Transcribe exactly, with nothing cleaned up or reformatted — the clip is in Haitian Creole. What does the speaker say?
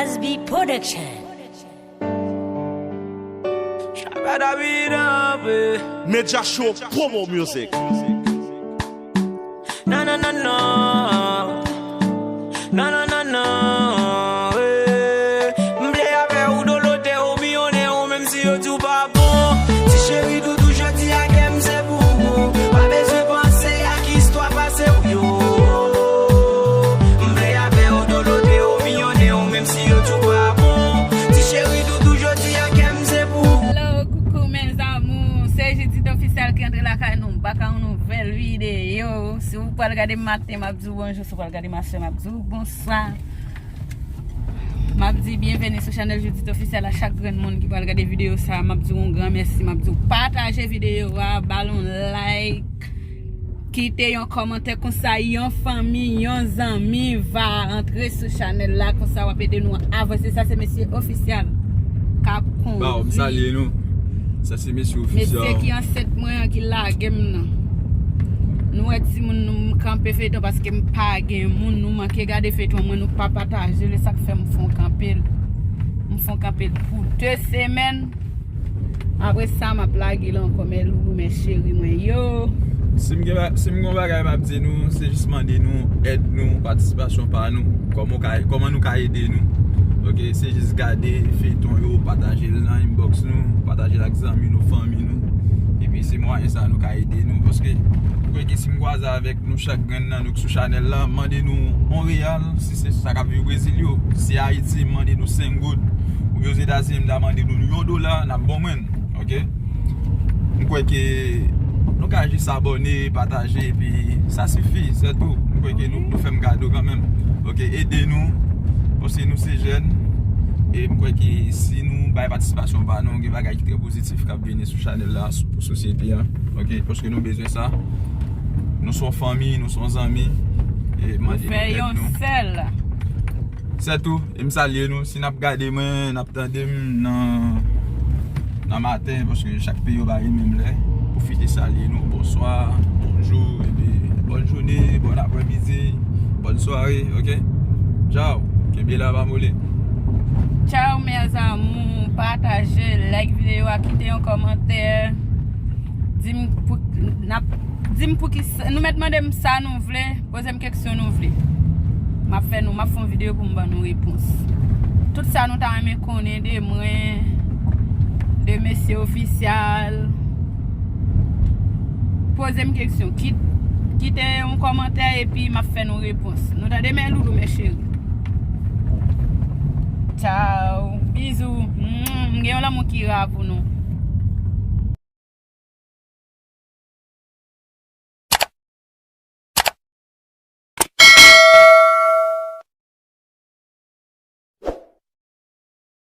S B Production. Media Show Promo Music. Non, non, non, non. Non, non, non, non. Eh. M vle avè ou dolote ou miyonnen ou menm si yo di w pa bon. Ti cheri doudou jodi a kè m se pou ou. Pa bezwen panse ak istwa pase w yo. M vle avè ou dolote ou miyonnen ou menm si yo di w pa bon. Ti cheri doudou jodi a kè m se pou ou. Hello, coucou mes amours, se Judith Officiel ki antre lakay nou. Baka yon nouvèl videyo. Si w pral gade m maten, m ap di w bonjou. Si w pral gade m aswè, m ap di w bonswa. M ap di byenveni sou chanèl Judith Officiel a chak grenn moun ki pral gade videyo sa. M ap di w yon gran mèsi. M ap di w pataje videyo a, ba l yon like, kite yon kòmantè, konsa yon fanmi, yon zanmi va antre sou chanèl la. Konsa w ap ede nou avanse. Sa se mesye Officiel k ap kondui. Ba w, m salye nou. Sa se mesye Officiel. Mesye ki ansent mwen an ki lage m nan. Nou wè timoun nou, m kanpe feyton paske m pa gen moun, nou manke gade feyton mwen, nou pa pataje l, e sa k fè m fon kanpe l. M fon kanpe l pou de semèn. Apre sa, m ap lage l ankò, mes loulous, mes chéris mwen yo. Si m gen ba- si m gen yon bagay m ap di nou, se jis mande nou èd nou, patisipasyon pa nou. Kòman w ka- kòman nou ka ede nou? Ok, se jis gade feyton yo, pataje l nan inbox nou, pataje l ak zanmi nou, fanmi nou. Epi se mwayen sa nou ka ede nou. Paske m kwè ke si m kwaze avèk nou chak grenn nan nou k sou chanèl la, mande nou yon reyal, si se sa k ap viv Brezil yo. Si Ayiti, m mande nou senk goud. Oubyen Ozetazini, m ta mande nou yon dola, n ap bon mwen. Ok? M kwè ke nou ka jis abòne, pataje, epi sa sifi, se tou. M kwè ke nou, nou fè m kado kanmenm. Ok, ede nou, paske nou se jèn, e m kwè ke si nou bay patisipasyon pa nou, gen bagay ki trè pozitif k ap vini sou chanèl la, sou, pou sosyete a. Ok, paske nou bezwen sa. Nou se yon fanmi, nou se yon zanmi, e mande nou èd nou. Nou fè yon sèl. Se tou, e m salye nou. Si n ap gade mwen, n ap tande m nan, nan maten, paske chak peyi yo pa gen menm lè. Pwofite salye nou, bonswa, bonjou, epi bòn jounen, bòn aprèmidi, bòn sware, ok? Tchao, kenbe la, pa mole. Tchao mes amours, pataje, like videyo a, kite yon kòmantè. Di m pou, n ap, di m pou ki sa, nou mèt mande m sa nou vle, poze m keksyon nou vle. M ap fè nou, m ap fè yon videyo pou m ban nou repons. Tout sa nou ta renmen konnen de mwen, de mesye Officiel. Poze m keksyon, kit- kite yon kòmantè epi m ap fè nou repons. Nou tande mes loulous, mes chéris. Tchao, bizou. Mm, m gen yon lanmou ki ra pou nou.